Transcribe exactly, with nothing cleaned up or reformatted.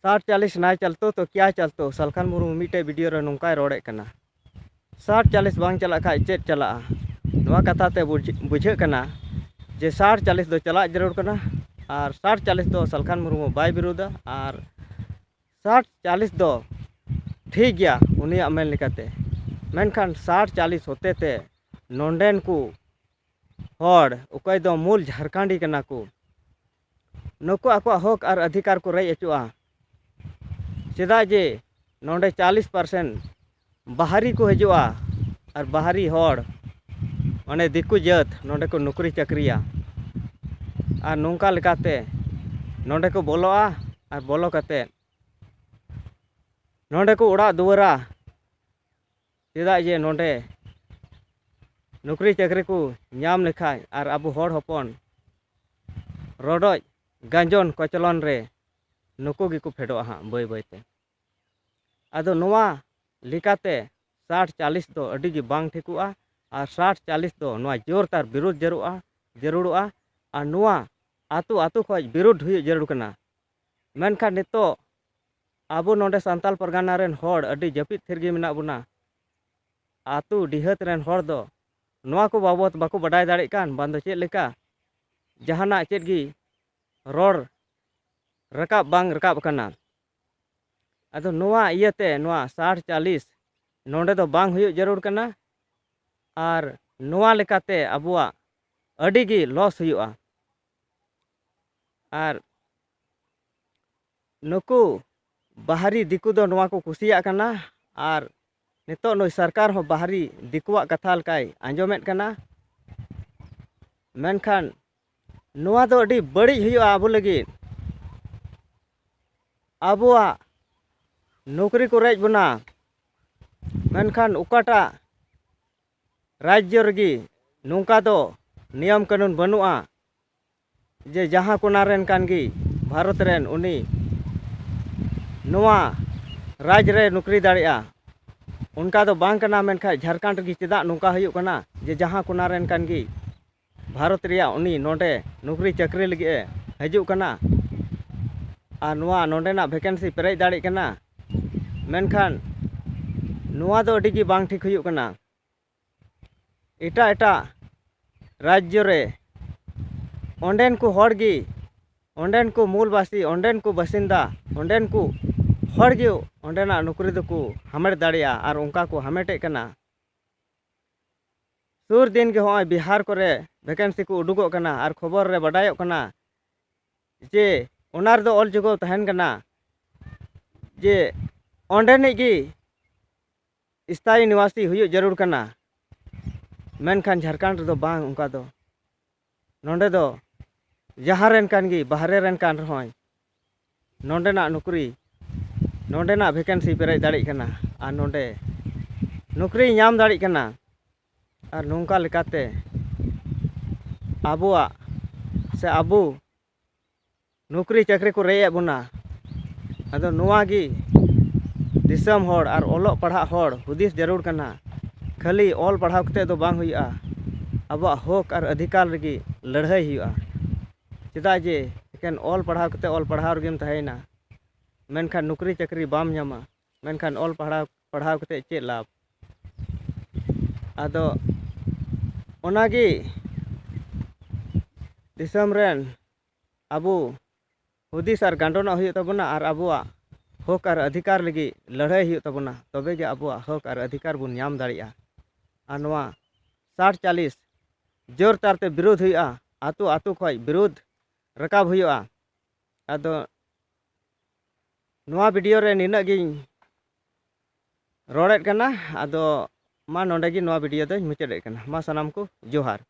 ᱥᱟᱴ ᱪᱟᱞᱤᱥ ᱱᱟᱭ ᱪᱟᱞᱛᱳ ᱛᱚ ᱠᱭᱟ ᱪᱟᱞᱛᱳ, ᱥᱟᱞᱠᱷᱟᱱ ᱢᱩᱨᱢᱩ ᱢᱤᱫᱴᱮᱡ ᱵᱷᱤᱰᱤᱭᱳ ᱨᱮ ᱱᱚᱝᱠᱟᱭ ᱨᱚᱲᱮᱫ ᱠᱟᱱᱟ, ᱥᱟᱴ ᱪᱟᱞᱤᱥ ᱵᱟᱝ ᱪᱟᱞᱟᱜ ᱠᱷᱟᱡ ᱪᱮᱫ ᱪᱟᱞᱟᱜᱼᱟ? ᱱᱚᱣᱟ ᱠᱟᱛᱷᱟ ᱛᱮ ᱵᱩᱡᱷ-, ᱵᱩᱡᱷᱟᱹᱜ ᱠᱟᱱᱟ ᱡᱮ ᱥᱟᱴ ᱪᱟᱞᱤᱥ ᱫᱚ ᱪᱟᱞᱟᱜ ᱡᱟᱹᱨᱩᱲ ᱠᱟᱱᱟ, ᱟᱨ ᱥᱟᱴ ᱪᱟᱞᱤᱥ ᱫᱚ ᱥᱟᱞᱠᱷᱟᱱ ᱢᱩᱨᱢᱩ ᱵᱟᱭ ᱵᱤᱨᱳᱫᱟ, ᱟᱨ ᱥᱟᱴ ᱪᱟᱞᱤᱥ ᱫᱚ ᱴᱷᱤᱠ ᱜᱮᱭᱟ ᱩᱱᱤᱭᱟᱜ ᱢᱮᱱ ᱞᱮᱠᱟᱛᱮ, ᱢᱮᱱᱠᱷᱟᱱ ᱥᱟᱴ ᱪᱟᱞᱤᱥ ᱦᱚᱛᱮ ᱛᱮ ᱱᱚᱰᱮᱱ ᱠᱚ ᱦᱚᱲ, ᱚᱠᱚᱭ ᱫᱚ ᱢᱩᱞ ᱡᱷᱟᱲᱠᱷᱚᱸᱰᱤ ᱠᱟᱱᱟ ᱠᱚ, ᱱᱩᱠᱩ ᱟᱠᱚᱣᱟᱜ ᱦᱚᱠ ᱟᱨ ᱚᱫᱷᱤᱠᱟᱨ ᱠᱚ ᱨᱮᱡ ᱚᱪᱚᱜᱼᱟ᱾ ᱪᱮᱫᱟᱜ ᱡᱮ ᱱᱚᱰᱮ ᱪᱟᱞᱤᱥ ᱯᱟᱨᱥᱮᱱᱴ ᱵᱟᱦᱟᱨᱤ ᱠᱚ ᱦᱤᱡᱩᱜᱼᱟ, ᱟᱨ ᱵᱟᱦᱟᱨᱤ ᱦᱚᱲ, ᱢᱟᱱᱮ ᱫᱤᱠᱩ ᱡᱟᱹᱛ, ᱱᱚᱰᱮ ᱠᱚ ᱱᱚᱠᱨᱤ ᱪᱟᱹᱠᱨᱤᱭᱟ᱾ ᱟᱨ ᱱᱚᱝᱠᱟ ᱞᱮᱠᱟᱛᱮ ᱱᱚᱰᱮ ᱠᱚ ᱵᱚᱞᱚᱜᱼᱟ, ᱟᱨ ᱵᱚᱞᱚ ᱠᱟᱛᱮ ᱱᱚᱰᱮ ᱠᱚ ᱚᱲᱟᱜ ᱫᱩᱣᱟᱹᱨᱟ᱾ ᱪᱮᱫᱟᱜ ᱡᱮ ᱱᱚᱰᱮ ᱱᱚᱠᱨᱤ ᱪᱟᱹᱠᱨᱤ ᱠᱚ ᱧᱟᱢ ᱞᱮᱠᱷᱟᱡ, ᱟᱨ ᱟᱵᱚ ᱦᱚᱲ ᱦᱚᱯᱚᱱ ᱨᱚᱰᱚᱡ ᱜᱟᱸᱡᱚᱱ ᱠᱚᱪᱞᱚᱱ ᱨᱮ ᱱᱩᱠᱩ ᱜᱮᱠᱚ ᱯᱷᱮᱰᱚᱜᱼᱟ ᱦᱟᱸᱜ ᱵᱟᱹᱭ ᱵᱟᱹᱭ ᱛᱮ᱾ ᱟᱫᱚ ᱱᱚᱣᱟ ᱞᱮᱠᱟᱛᱮ ᱥᱟᱴ ᱪᱟᱞᱤᱥ ᱫᱚ ᱟᱹᱰᱤ ᱜᱮ ᱵᱟᱝ ᱴᱷᱤᱠᱚᱜᱼᱟ, ᱟᱨ ᱥᱟᱴ ᱪᱟᱞᱤᱥ ᱫᱚ ᱱᱚᱣᱟ ᱡᱳᱨ ᱛᱟᱨ ᱵᱤᱨᱳᱫᱷ ᱡᱟᱹᱨᱩᱲᱚᱜᱼᱟ, ᱡᱟᱹᱨᱩᱲᱚᱜᱼᱟ᱾ ᱟᱨ ᱱᱚᱣᱟ ᱟᱛᱳ ᱟᱛᱳ ᱠᱷᱚᱡ ᱵᱤᱨᱳᱫᱷ ᱦᱩᱭᱩᱜ ᱡᱟᱹᱨᱩᱲ ᱠᱟᱱᱟ᱾ ᱢᱮᱱᱠᱷᱟᱱ ᱱᱤᱛᱚᱜ ᱟᱵᱚ ᱱᱚᱰᱮ ᱥᱟᱱᱛᱟᱞ ᱯᱟᱨᱜᱟᱱᱟ ᱨᱮᱱ ᱦᱚᱲ ᱟᱹᱰᱤ ᱡᱟᱹᱯᱤᱫ ᱛᱷᱤᱨ ᱜᱮ ᱢᱮᱱᱟᱜ ᱵᱚᱱᱟ᱾ ᱟᱛᱳ ᱰᱤᱦᱟᱹᱛ ᱨᱮᱱ ᱦᱚᱲ ᱫᱚ ᱱᱚᱣᱟ ᱠᱚ ᱵᱟᱵᱚᱛ ᱵᱟᱠᱚ ᱵᱟᱰᱟᱭ ᱫᱟᱲᱮᱭᱟᱜ ᱠᱟᱱ, ᱵᱟᱝ ᱫᱚ ᱪᱮᱫ ᱞᱮᱠᱟ ᱡᱟᱦᱟᱱᱟᱜ ᱪᱮᱫ ᱜᱮ ᱨᱚᱲ ᱨᱟᱠᱟᱵ ᱵᱟᱝ ᱨᱟᱠᱟᱵ ᱟᱠᱟᱱᱟ᱾ ᱟᱫᱚ ᱱᱚᱣᱟ ᱤᱭᱟᱹᱛᱮ ᱱᱚᱣᱟ ᱥᱟᱴ ᱪᱟᱞᱤᱥ ᱱᱚᱰᱮ ᱫᱚ ᱵᱟᱝ ᱦᱩᱭᱩᱜ ᱡᱟᱹᱨᱩᱲ ᱠᱟᱱᱟ, ᱟᱨ ᱱᱚᱣᱟ ᱞᱮᱠᱟᱛᱮ ᱟᱵᱚᱣᱟᱜ ᱟᱹᱰᱤ ᱜᱮ ᱞᱚᱥ ᱦᱩᱭᱩᱜᱼᱟ᱾ ᱟᱨ ᱱᱩᱠᱩ ᱵᱟᱦᱟᱨᱤ ᱫᱤᱠᱩ ᱫᱚ ᱱᱚᱣᱟ ᱠᱚ ᱠᱩᱥᱤᱭᱟᱜ ᱠᱟᱱᱟ, ᱟᱨ ᱱᱤᱛᱚᱜ ᱱᱩᱭ ᱥᱚᱨᱠᱟᱨ ᱦᱚᱸ ᱵᱟᱦᱟᱨᱤ ᱫᱤᱠᱩᱣᱟᱜ ᱠᱟᱛᱷᱟ ᱞᱮᱠᱟᱭ ᱟᱸᱡᱚᱢᱮᱫ ᱠᱟᱱᱟ᱾ ᱢᱮᱱᱠᱷᱟᱱ ᱱᱚᱣᱟ ᱫᱚ ᱟᱹᱰᱤ ᱵᱟᱹᱲᱤᱡ ᱦᱩᱭᱩᱜᱼᱟ ᱟᱵᱚ ᱞᱟᱹᱜᱤᱫ᱾ ᱟᱵᱚᱣᱟᱜ ᱱᱚᱠᱨᱤ ᱠᱚ ᱨᱮᱡ ᱵᱚᱱᱟ, ᱢᱮᱱᱠᱷᱟᱱ ᱚᱠᱟᱴᱟᱜ ᱨᱟᱡᱽᱡᱚ ᱨᱮᱜᱮ ᱱᱚᱝᱠᱟ ᱫᱚ ᱱᱤᱭᱚᱢ ᱠᱟᱹᱱᱩᱱ ᱵᱟᱹᱱᱩᱜᱼᱟ ᱡᱮ ᱡᱟᱦᱟᱸ ᱠᱚᱱᱟ ᱨᱮᱱ ᱠᱟᱱ ᱜᱮ ᱵᱷᱟᱨᱚᱛ ᱨᱮᱱ ᱩᱱᱤ ᱱᱚᱣᱟ ᱨᱟᱡᱽ ᱨᱮ ᱱᱚᱠᱨᱤ ᱫᱟᱲᱮᱭᱟᱜᱼᱟ᱾ ᱚᱱᱠᱟ ᱫᱚ ᱵᱟᱝ ᱠᱟᱱᱟ, ᱢᱮᱱᱠᱷᱟᱱ ᱡᱷᱟᱲᱠᱷᱚᱸᱰ ᱨᱮᱜᱮ ᱪᱮᱫᱟᱜ ᱱᱚᱝᱠᱟ ᱦᱩᱭᱩᱜ ᱠᱟᱱᱟ ᱡᱮ ᱡᱟᱦᱟᱸ ᱠᱚᱱᱟ ᱨᱮᱱ ᱠᱟᱱ ᱜᱮ ᱵᱷᱟᱨᱚᱛ ᱨᱮᱭᱟᱜ ᱩᱱᱤ ᱱᱚᱰᱮ ᱱᱚᱠᱨᱤ ᱪᱟᱹᱠᱨᱤ ᱞᱟᱹᱜᱤᱫ ᱮ ᱦᱤᱡᱩᱜ ᱠᱟᱱᱟ? ᱟᱨ ᱱᱚᱣᱟ ᱱᱚᱰᱮᱱᱟᱜ ᱵᱷᱮᱠᱮᱱᱥᱤ ᱯᱮᱨᱮᱡ ᱫᱟᱲᱮᱜ ᱠᱟᱱᱟ᱾ ᱢᱮᱱᱠᱷᱟᱱ ᱱᱚᱣᱟ ᱫᱚ ᱟᱹᱰᱤ ᱜᱮ ᱵᱟᱝ ᱴᱷᱤᱠ ᱦᱩᱭᱩᱜ ᱠᱟᱱᱟ᱾ ᱮᱴᱟᱜ ᱮᱴᱟᱜ ᱨᱟᱡᱽᱡᱚ ᱨᱮ ᱚᱸᱰᱮᱱ ᱠᱚ ᱦᱚᱲ ᱜᱮ, ᱚᱸᱰᱮᱱ ᱠᱚ ᱢᱩᱞᱵᱟᱥᱤ, ᱚᱸᱰᱮᱱ ᱠᱚ ᱵᱟᱥᱤᱱᱫᱟ, ᱚᱸᱰᱮᱱ ᱠᱚ ᱦᱚᱲ ᱜᱮ ᱚᱸᱰᱮᱱᱟᱜ ᱱᱚᱠᱨᱤ ᱫᱚᱠᱚ ᱦᱟᱢᱮᱴ ᱫᱟᱲᱮᱭᱟᱜᱼᱟ ᱟᱨ ᱚᱱᱠᱟ ᱠᱚ ᱦᱟᱢᱮᱴᱮᱫ ᱠᱟᱱᱟ᱾ ᱥᱩᱨ ᱫᱤᱱ ᱜᱮ ᱦᱚᱸᱜᱼᱚᱭ ᱵᱤᱦᱟᱨ ᱠᱚᱨᱮ ᱵᱷᱮᱠᱮᱱᱥᱤ ᱠᱚ ᱩᱰᱩᱠᱚᱜ ᱠᱟᱱᱟ ᱟᱨ ᱠᱷᱚᱵᱚᱨ ᱨᱮ ᱵᱟᱰᱟᱭᱚᱜ ᱠᱟᱱᱟ ᱡᱮ ᱚᱱᱟ ᱨᱮᱫᱚ ᱚᱞ ᱡᱚᱜᱟᱣ ᱛᱟᱦᱮᱱ ᱠᱟᱱᱟ ᱡᱮ ᱚᱸᱰᱮᱱᱤᱡ ᱜᱮ ᱥᱛᱷᱟᱭᱤ ᱱᱤᱣᱟᱥᱤ ᱦᱩᱭᱩᱜ ᱡᱟᱹᱨᱩᱲ ᱠᱟᱱᱟ᱾ ᱢᱮᱱᱠᱷᱟᱱ ᱡᱷᱟᱲᱠᱷᱚᱸᱰ ᱨᱮᱫᱚ ᱵᱟᱝ ᱚᱱᱠᱟ ᱫᱚ᱾ ᱱᱚᱰᱮ ᱫᱚ ᱡᱟᱦᱟᱸ ᱨᱮᱱ ᱠᱟᱱ ᱜᱮ, ᱵᱟᱦᱨᱮ ᱨᱮᱱ ᱠᱟᱱ ᱨᱮᱦᱚᱸᱭ, ᱱᱚᱰᱮᱱᱟᱜ ᱱᱚᱠᱨᱤ, ᱱᱚᱰᱮᱱᱟᱜ ᱵᱷᱮᱠᱮᱱᱥᱤ ᱯᱮᱨᱮᱡ ᱫᱟᱲᱮᱭᱟᱜ ᱠᱟᱱᱟ ᱟᱨ ᱱᱚᱰᱮ ᱱᱚᱠᱨᱤᱭ ᱧᱟᱢ ᱫᱟᱲᱮᱭᱟᱜ ᱠᱟᱱᱟ᱾ ᱟᱨ ᱱᱚᱝᱠᱟ ᱞᱮᱠᱟᱛᱮ ᱟᱵᱚᱣᱟᱜ ᱥᱮ ᱟᱵᱚ ᱱᱚᱠᱨᱤ ᱪᱟᱹᱠᱨᱤ ᱠᱚ ᱨᱮᱡ ᱮᱫ ᱵᱚᱱᱟ᱾ ᱟᱫᱚ ᱱᱚᱣᱟ ᱜᱮ ᱫᱤᱥᱚᱢ ᱦᱚᱲ ᱟᱨ ᱚᱞᱚᱜ ᱯᱟᱲᱦᱟᱜ ᱦᱚᱲ ᱦᱩᱫᱤᱥ ᱡᱟᱹᱨᱩᱲ ᱠᱟᱱᱟ᱾ ᱠᱷᱟᱹᱞᱤ ᱚᱞ ᱯᱟᱲᱦᱟᱣ ᱠᱟᱛᱮ ᱫᱚ ᱵᱟᱝ ᱦᱩᱭᱩᱜᱼᱟ, ᱟᱵᱚᱣᱟᱜ ᱦᱚᱠ ᱟᱨ ᱚᱫᱷᱤᱠᱟᱨ ᱞᱟᱹᱜᱤᱫ ᱞᱟᱹᱲᱦᱟᱹᱭ ᱦᱩᱭᱩᱜᱼᱟ᱾ ᱪᱮᱫᱟᱜ ᱡᱮ ᱮᱠᱮᱱ ᱚᱞ ᱯᱟᱲᱦᱟᱣ ᱠᱟᱛᱮ ᱚᱞ ᱯᱟᱲᱦᱟᱣ ᱨᱮᱜᱮᱢ ᱛᱟᱦᱮᱸᱭᱮᱱᱟ, ᱢᱮᱱᱠᱷᱟᱱ ᱱᱚᱠᱨᱤ ᱪᱟᱹᱠᱨᱤ ᱵᱟᱢ ᱧᱟᱢᱟ, ᱢᱮᱱᱠᱷᱟᱱ ᱚᱞ ᱯᱟᱲᱦᱟᱣ, ᱯᱟᱲᱦᱟᱣ ᱠᱟᱛᱮ ᱪᱮᱫ ᱞᱟᱵᱷ? ᱟᱫᱚ ᱚᱱᱟᱜᱮ ᱫᱤᱥᱚᱢ ᱨᱮᱱ ᱟᱵᱚ ᱦᱩᱫᱤᱥ ᱟᱨ ᱜᱟᱱᱰᱚᱱᱚᱜ ᱦᱩᱭᱩᱜ ᱛᱟᱵᱚᱱᱟ ᱟᱨ ᱟᱵᱚᱣᱟᱜ ᱦᱚᱠ ᱟᱨ ᱚᱫᱷᱤᱠᱟᱨ ᱞᱟᱹᱜᱤᱫ ᱞᱟᱹᱲᱦᱟᱹᱭ ᱦᱩᱭᱩᱜ ᱛᱟᱵᱚᱱᱟ, ᱛᱚᱵᱮ ᱜᱮ ᱟᱵᱚᱣᱟᱜ ᱦᱚᱠ ᱟᱨ ᱚᱫᱷᱤᱠᱟᱨ ᱵᱚᱱ ᱧᱟᱢ ᱫᱟᱲᱮᱭᱟᱜᱼᱟ᱾ ᱟᱨ ᱱᱚᱣᱟ ᱥᱟᱴ ᱪᱟᱞᱤᱥ ᱡᱳᱨ ᱛᱟᱨ ᱛᱮ ᱵᱤᱨᱳᱫᱷ ᱦᱩᱭᱩᱜᱼᱟ, ᱟᱛᱳ ᱟᱛᱳ ᱠᱷᱚᱱ ᱵᱤᱨᱳᱫᱷ ᱨᱟᱠᱟᱵ ᱦᱩᱭᱩᱜᱼᱟ᱾ ᱟᱫᱚ ᱱᱚᱣᱟ ᱵᱷᱤᱰᱤᱭᱳ ᱨᱮ ᱱᱤᱱᱟᱹᱜ ᱜᱤᱧ ᱨᱚᱲᱮᱫ ᱠᱟᱱᱟ᱾ ᱟᱫᱚ ᱢᱟ ᱱᱚᱰᱮ ᱜᱮ ᱱᱚᱣᱟ ᱵᱷᱤᱰᱤᱭᱳ ᱫᱚᱧ ᱢᱩᱪᱟᱹᱫᱮᱫ ᱠᱟᱱᱟ᱾ ᱢᱟ ᱥᱟᱱᱟᱢ ᱠᱚ ᱡᱚᱦᱟᱨ᱾